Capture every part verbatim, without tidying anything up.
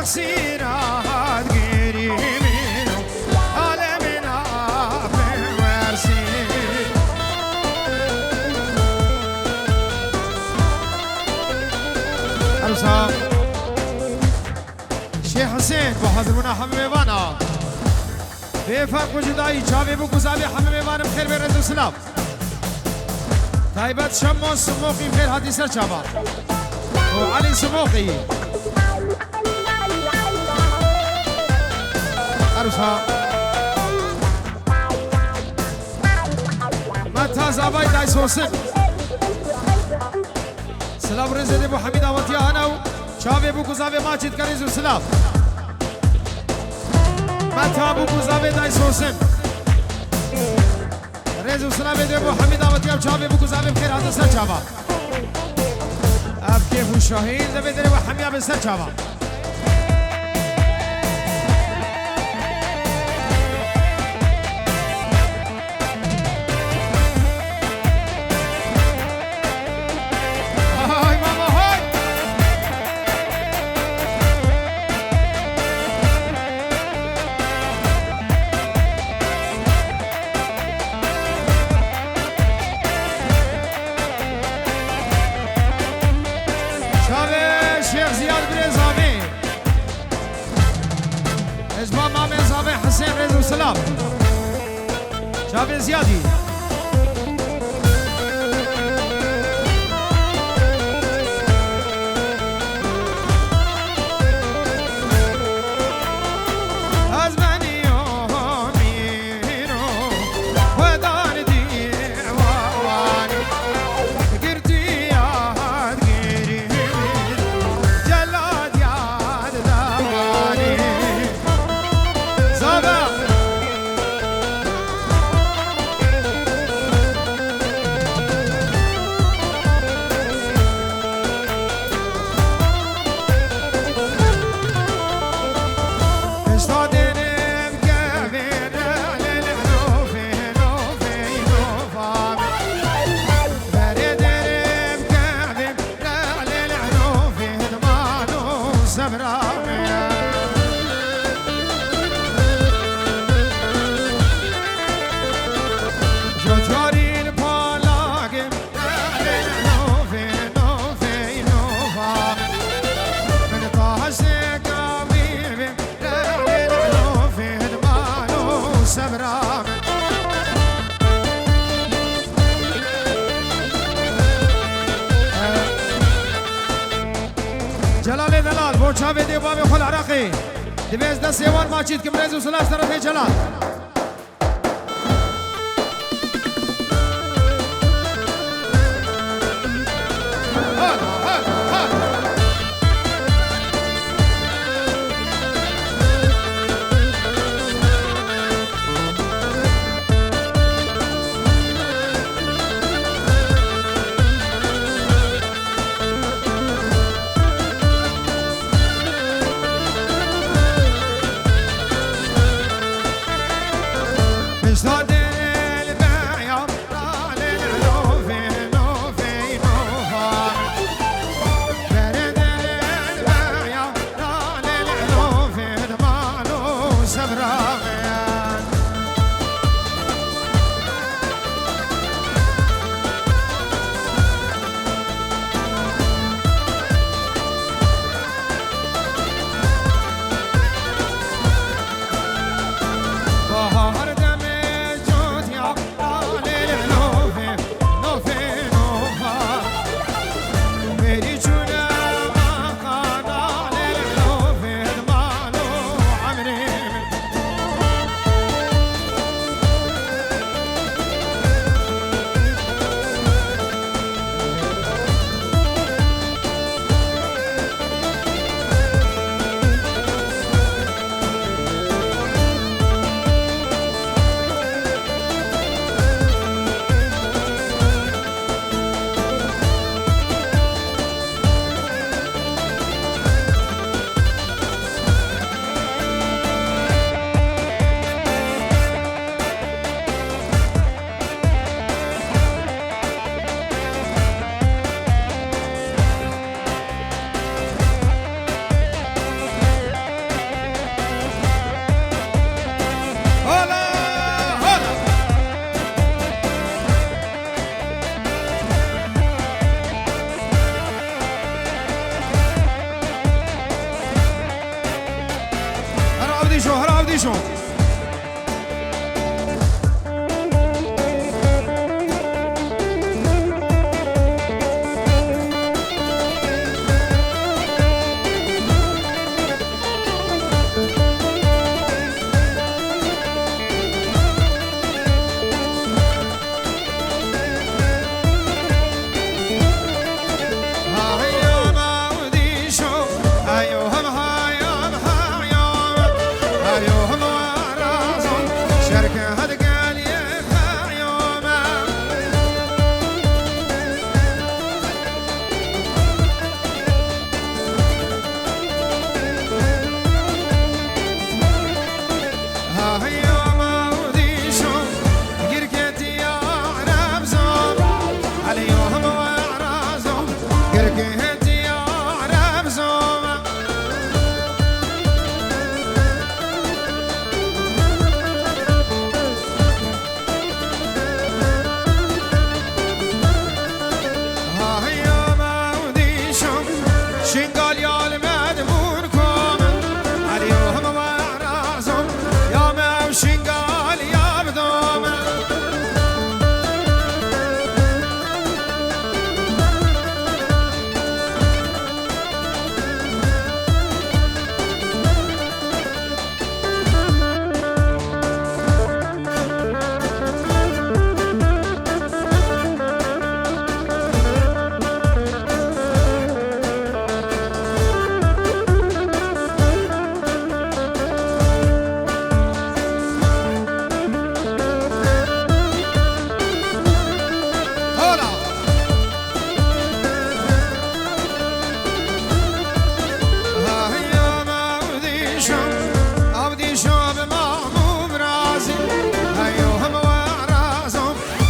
Sîra hat girî min û alemê navê wersî. Ersa Şêx Husên, bi hazir bûna hemî mêvana. Bê ferq û cudayî çavê bû ku zavê hemî mêvanim xêr bê, rêz û silav. Taybet Şemo Simoqî xêr hatî ser çava. Û Elî Simoqî. Ersa. Meta zavay daysosin. Silav rêzê dê bo hemî dawetiya hene û çavê bû ku zavê ma çît kerîz û silav. Meta bû ku zavê daysosin. Rêz û silavê dê bo hemî dawetiya û çavê bû ku zavê bi xêr hate ser çava. Ev kêf û şahî li devê derê we hemiya be ser çava. Hay mama hay! Çavê Şêx Ziyad birê zavê. Ez ba mamê zavê Hesên rêz û silav. Çavê Ziyadî. Ez benî yo mîro, xwedan dî wawanî. Girtî yad girî, celad yad dawanî. Zava. Pişta dêrê kevê, lê, lê, lê, nofê, nofê, nofa. Berê dêrê kevê, lê, lê, lê, nofê, dima, no, sebra me. Jotyarîn palagê, Celalê delal, bo çavê dê bavê xwe li Iraqê. Divê ez destê wan maçî dikim, rêz û silav ji terefê Celal. Dîşo, herav dîşo.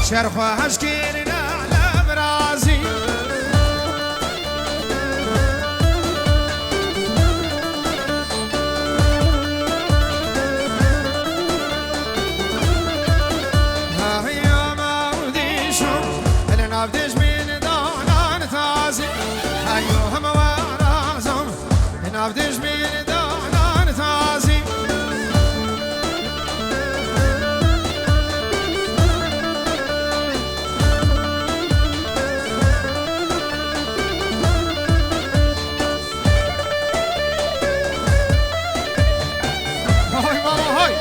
Şer xwe heşkêrine le virazî. Heya me û dîşo, li nav dijmîn danan tazî. Heyo heme we razam, li nav dijmîn danan tazî. Hay baba, hay!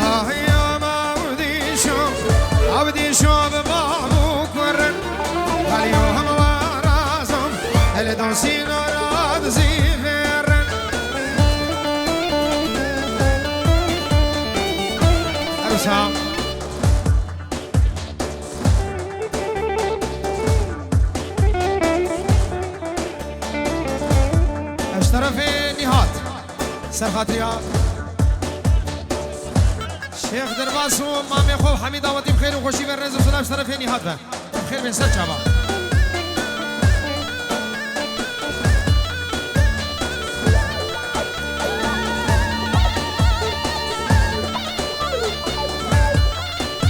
Hahiya mavdîşo, avdîşo bi bav û kurin. Haliyo hemwa razam, el dansîno rad zîverin. Ersa. Ez ji terefê Nîhat. Ser xatiriya Şêx Dirbas û mamê xwe Hemîd Awetî bi xêr û xweşî ve rêz û silav ji terefê Nîhat ve. Bi xêr bên ser çava.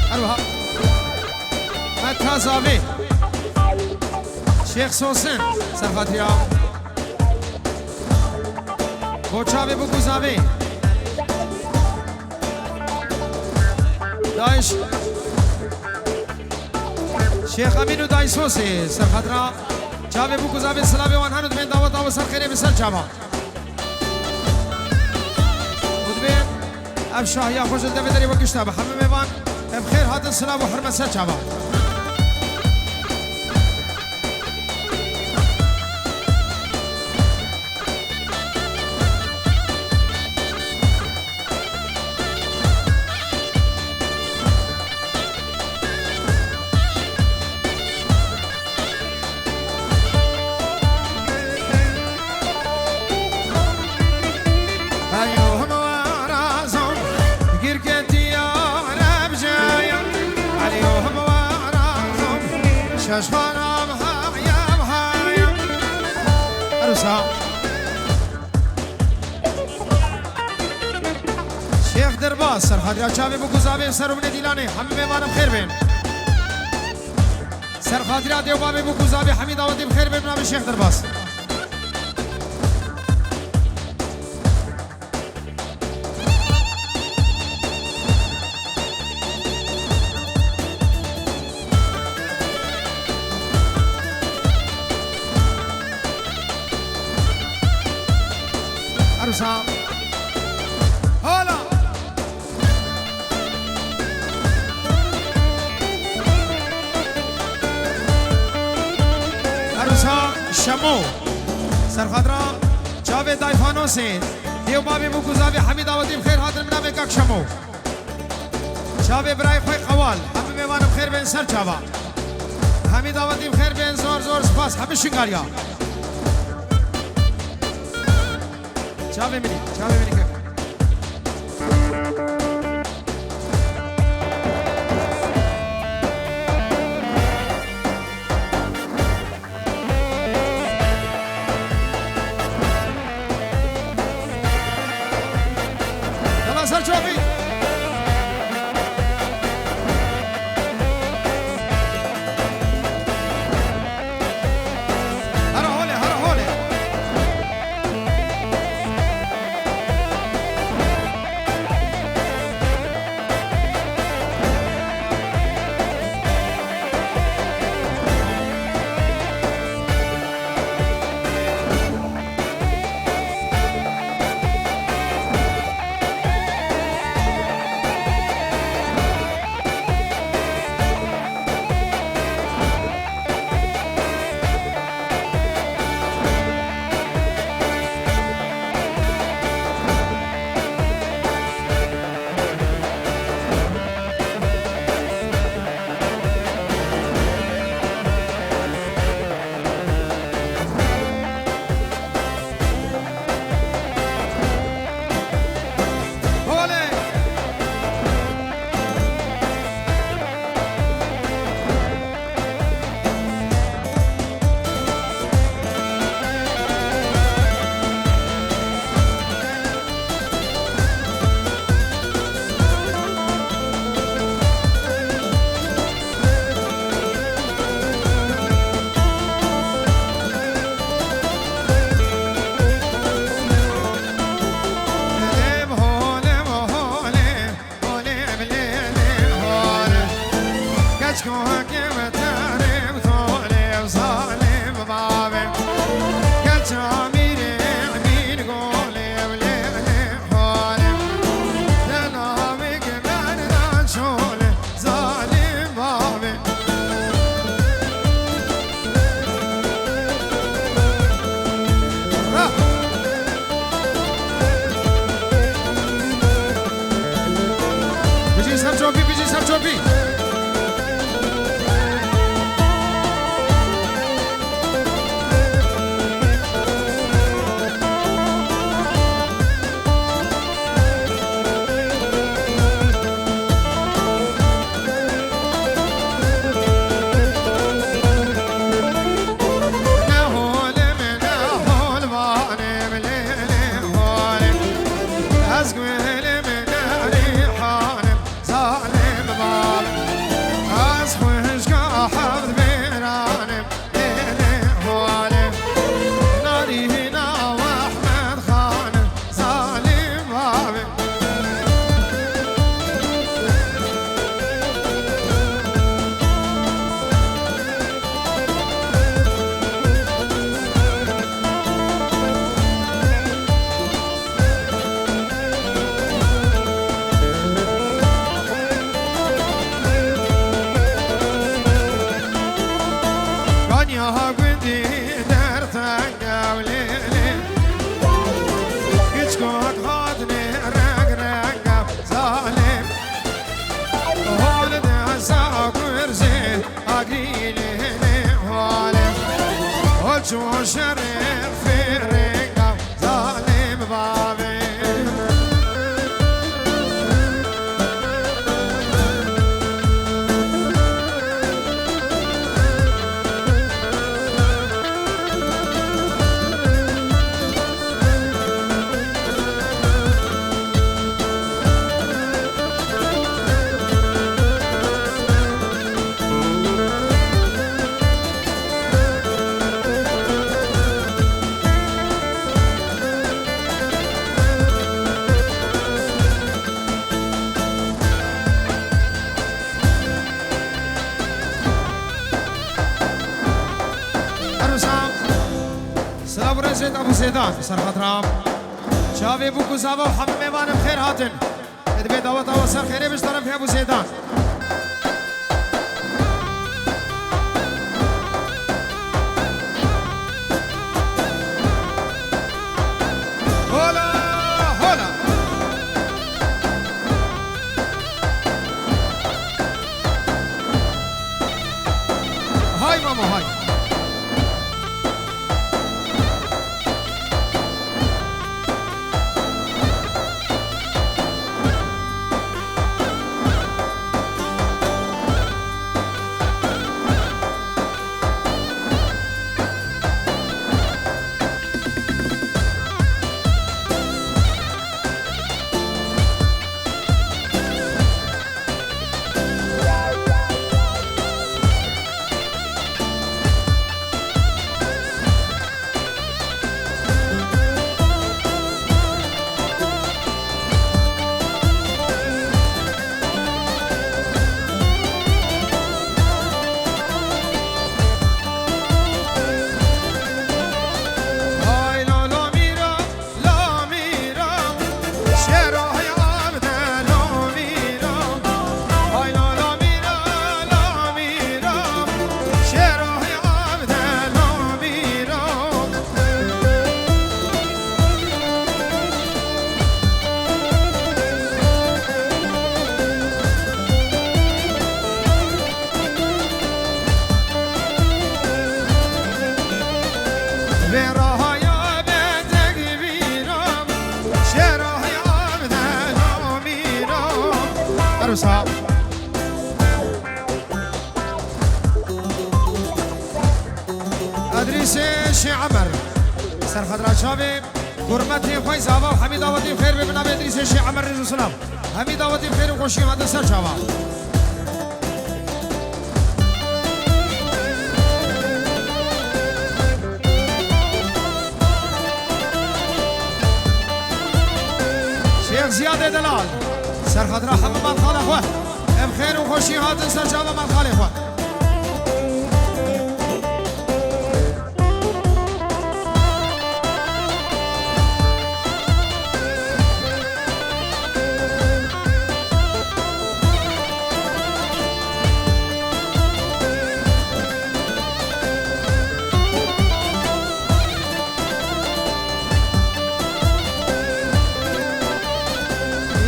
Her wiha. Meta Zavê. Şêx Sosin. Ser xatiriya. Bo çavê bûk û zavê. Dayş. Şêx Emîn û Dayşosê ser xatira çavê bûk û zavê silavê wan heno dibên daweta we ser xêrê bi ser çava. Û dibê ev şahiya xwe ji devê derê we gişta bi hemû mêvan em xêr hatin silav û hurmet ser çava. Şaşxanam hayam hayam. Erosa. Bas, serxatira çavê bûk û zavê ser û minê dîlanê, hemî mêvanim xêr bên. Serxatira dê û bavê bûk û zavê hemî dawetî bi xêr bên, navê Şêx Derbas. Erosa. Hala. Erosa Şemo. Serxatira çavê Dayfanosê. Dê û bavê bûk û zavê hemî dawetî bi xêr hatin, min navê kak Şemo. Çavê birayê xwe qewal. Hemî mêvanim xêr bên ser çava. Hemî dawetî bi xêr bên, zor zor spas. Hemî şingariya. Çavê min î, çavê min î kek. Yalla ser çavî. Hera holê, hera holê. Bijî ser çopî, bijî ser çopî. Kanya gundî derteng ewlêlê. Kiçkok hatine reng renga zalim. Hol de sa gurzê agrilê hole. Hol ço şerê fêrenga zalim bavê. Zêd Ebû Zêdan, ser xatira çavê bûk û zava û hemî mêvanê bi xêr hatin. Divê daweta we ser xêrê bi ji terefê Ebû Zêdan. Hola, hola. Hay mamo, hay. Hay la la mîra, la mîra, şêro hey Abde la mîra. Hay la la mîra, la mîra, şêro hey Abde la mîra. Vê rahaya bê tekbîran, şêra heyam de namîran. Erosa. Edrîsê Şê Emer. Ser xedra çavê. Hurmetê xwe zava û hemî dawetî xêr be bi navê Edrîsê Şê Emer rêz û silav. Hemî dawetî xêr û xweşî hatin ser çava. Şêx Ziyadê Delal. Ser xatira hemî malxala xwe. Em xêr û xweşî hatin ser çava malxalê xwe.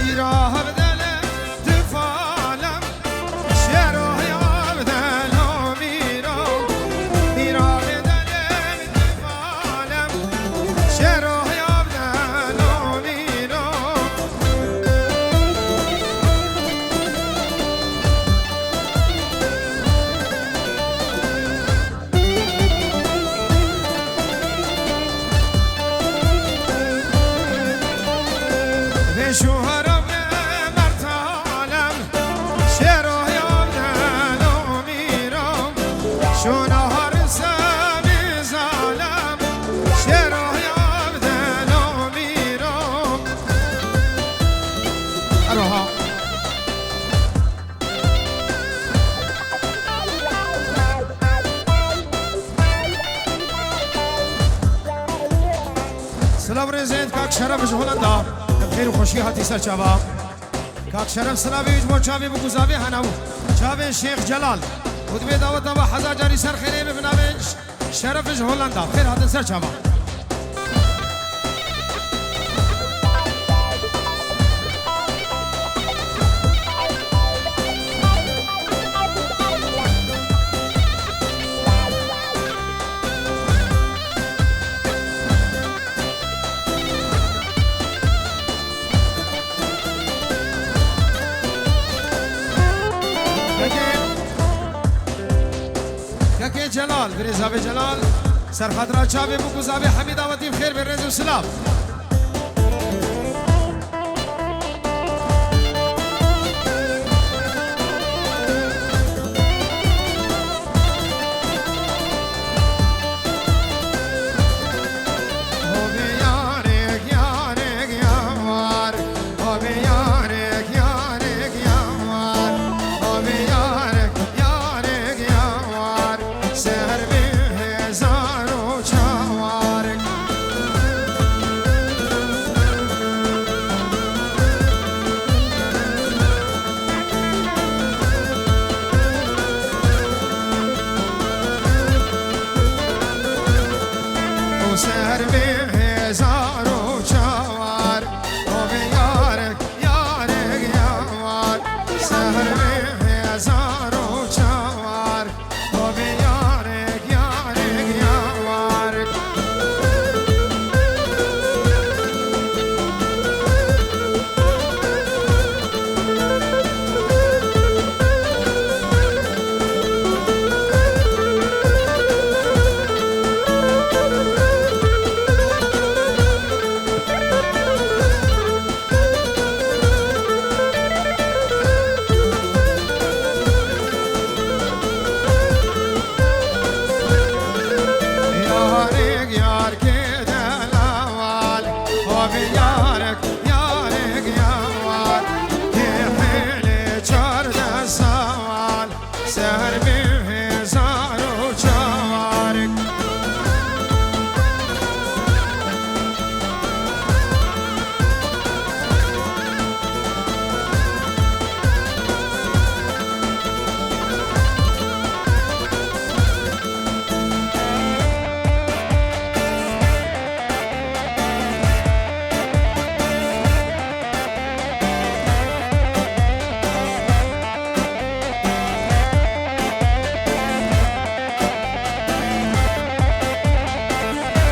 Mîra hevdele difalem, şêro hey Abdelo mîro. Mîra hevdele difalem, şêro hey Abdelo mîro. Vê şûhara vê mertalem, şêro ya Abdelo mîro. Şûna harise vî zalem, şêro ya Abdelo mîro. Eroha. Silav rêzên kak Şeref ji Holanda. Em xêr û xweşî hatî ser çava. Kak Şeref silavê wî ji bo çavê bûk û zavê hene û çavên Şêx Celal. Û divê daweta we hezar carî ser xêrê be bi navê Şeref ji Holanda. Xêr hatin ser çava. Kekê Celal, birêz avê Celal, ser xatira çavê bûk û zavê hemî dawetî bi xêr be, rêz û silav. Hovê yarek, yarek ya war. Hovê yarek, yarek ya war. Hovê yarek, yarek ya war. Ser bi hezar û çawar. Ser bi hezar û çawar, o bi yarek, yarek yawar. Ser bi hezar û çawar, o bi yarek, yarek yawar. Yarek, yarek delawal, o bi yarek, yarek yawar. Kêhêlê çardeh sawal, ser bi hezar û çawarek.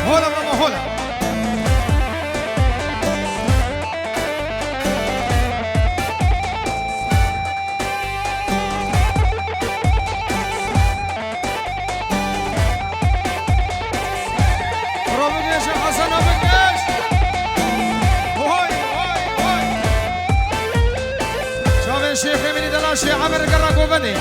Hola, mama, hola. Bravo, Neşe Hasan Abdülkeş. Vay, vay, vay. Çavên Şêxê Mînî Delaşê Emer Gerra Govendê.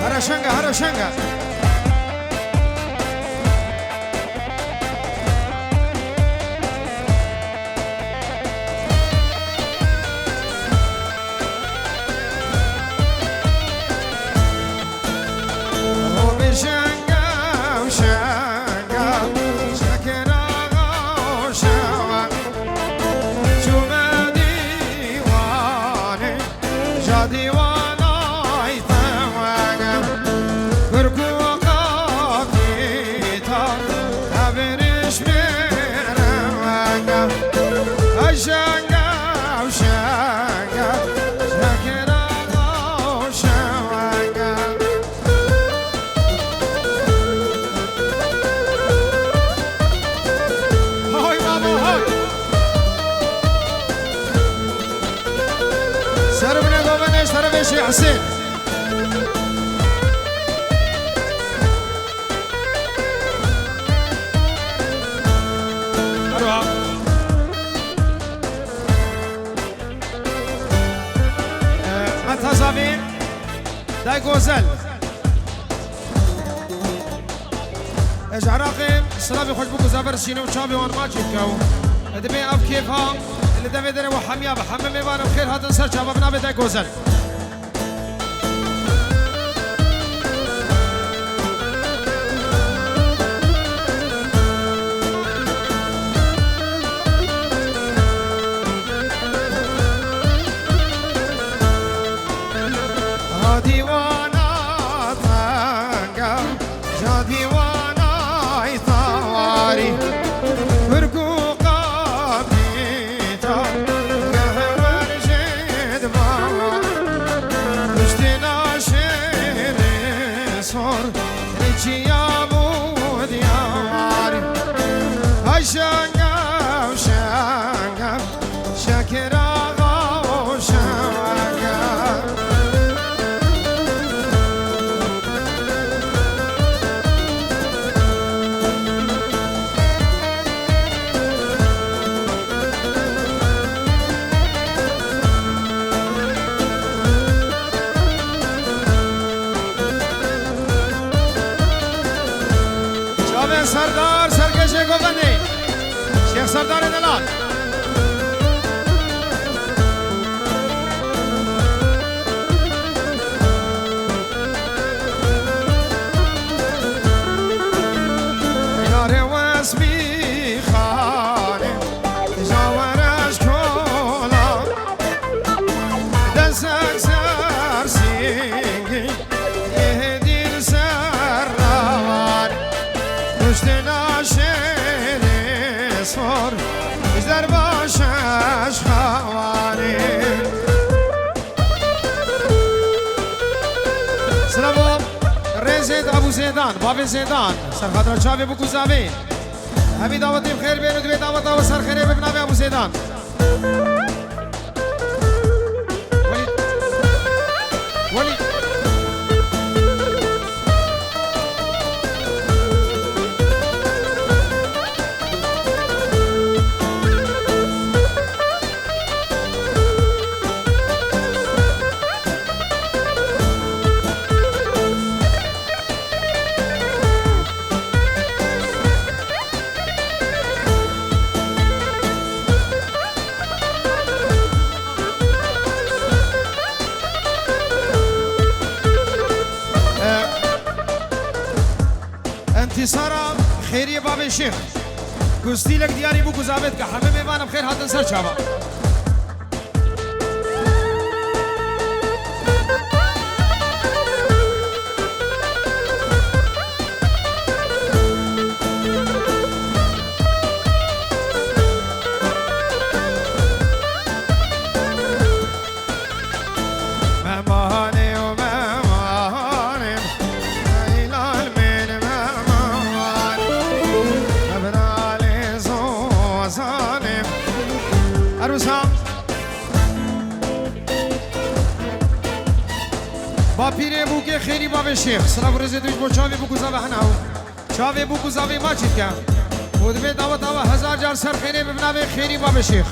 Here şenge, here şenge. Hay baba, hay. Ser bine govene, ser beşi Hüseyin. Merhaba. Ee, Metazavî, Day Gozel. Ez Iraqê, silavê xweş bû ku zaver sîne û çavê wan maçê bike û dibê ev kêfa li devê derê we hemiya bi hemî mêvanim xêr hatin ser çava binavê Day Gozel. Dîwana tenga, ja dîwanay tawarî, kurk û qatî. Şêx Serdarê Delal. Yarê Wesmî Xanê, Jawere ji Kola, Desek ser Sîngî, Êdî li ser Rewan, Kuştina Şêrê Sor, Ji Derbaşe ji Xewanê. Silavo rêzê Ebû Zêdan, bavê Zêdan, ser xatira çavê bûk û zavê. Hemî dawetê bi xêr bên û divê daweta we ser xêrê be bi navê Ebû Zêdan. Welî. Welî. Entîsara xêriyê bavê Şêx. Ku stîlek diyarî bû ku zavê dike. Hemî mêvan bi xêr hatin ser çava. Memanê û memanê, ey lal min meman, mevralê zozanê. Her wisa. Bapîrê bûkê xêrî bavê Şêx. Silav û rêzê tu ji bo çavê bûk û zavê hene ew. Çavê bûk û zavê maçî dike. Û divê daweta we hezar car ser xêrê be bi navê xêrî bavê Şêx.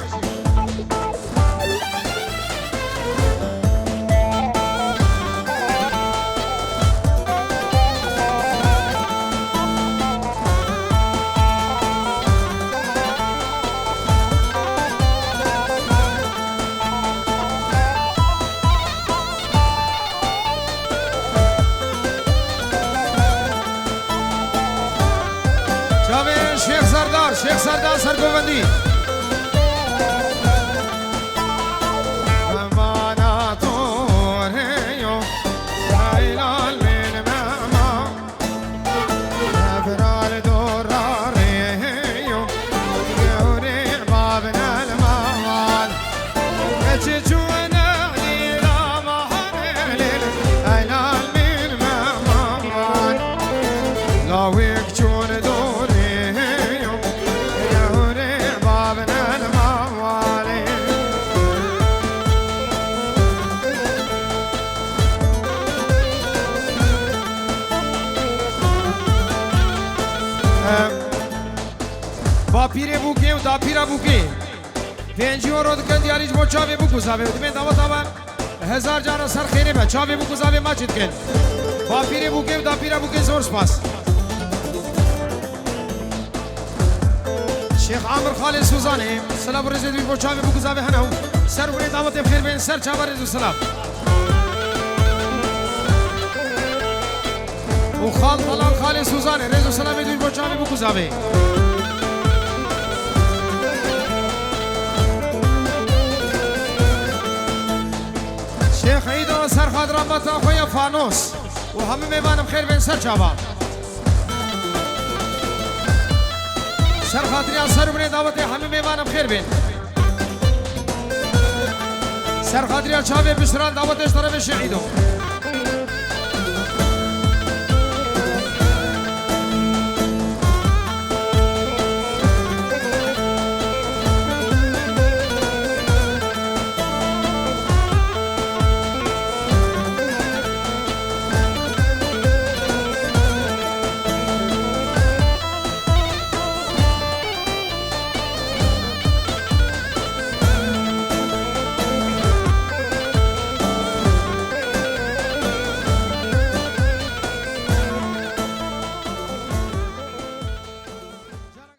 Çavê Şêx Serdar, Şêx Serdar Sergovendî. Memana to reyo, Heylal min mema. Evral dora reyo, gewrê babnel mamal. Keçi çûne dîra mahalê, Heylal min mema. Lawik çûn dorê yo, yewrê babnel mawalê. Em, bapîrê bûkê û dapîra bûkê. Pêncî euro dikin diyarî ji bo çavê bûk û zavê. Divê daweta me hezar cara ser xêrê be. Çavê bûk û zavê maçî dikin. Bapîrê bûkê û dapîra bûkê zor spas. Şêx Amir Xalê Suzanê, silav û rêzê divê ji bo çavê bûk û zavê hene û ser û rê dawetê bi xêr bên ser çava rêz û silav. û Xal Talan Xalê Suzanê, rêz û selamê dû ji bo çavê bûk û zavê. Şêx Îdo ser xatira meta xwe ya Fanos û hemû mêvanim xêr bên ser çava. Ser xatiriya ser û binê dawetê hemû mêvanim xêr bên. Ser xatiriya çavê piştiran dawetê ji terefê Şêx Îdo.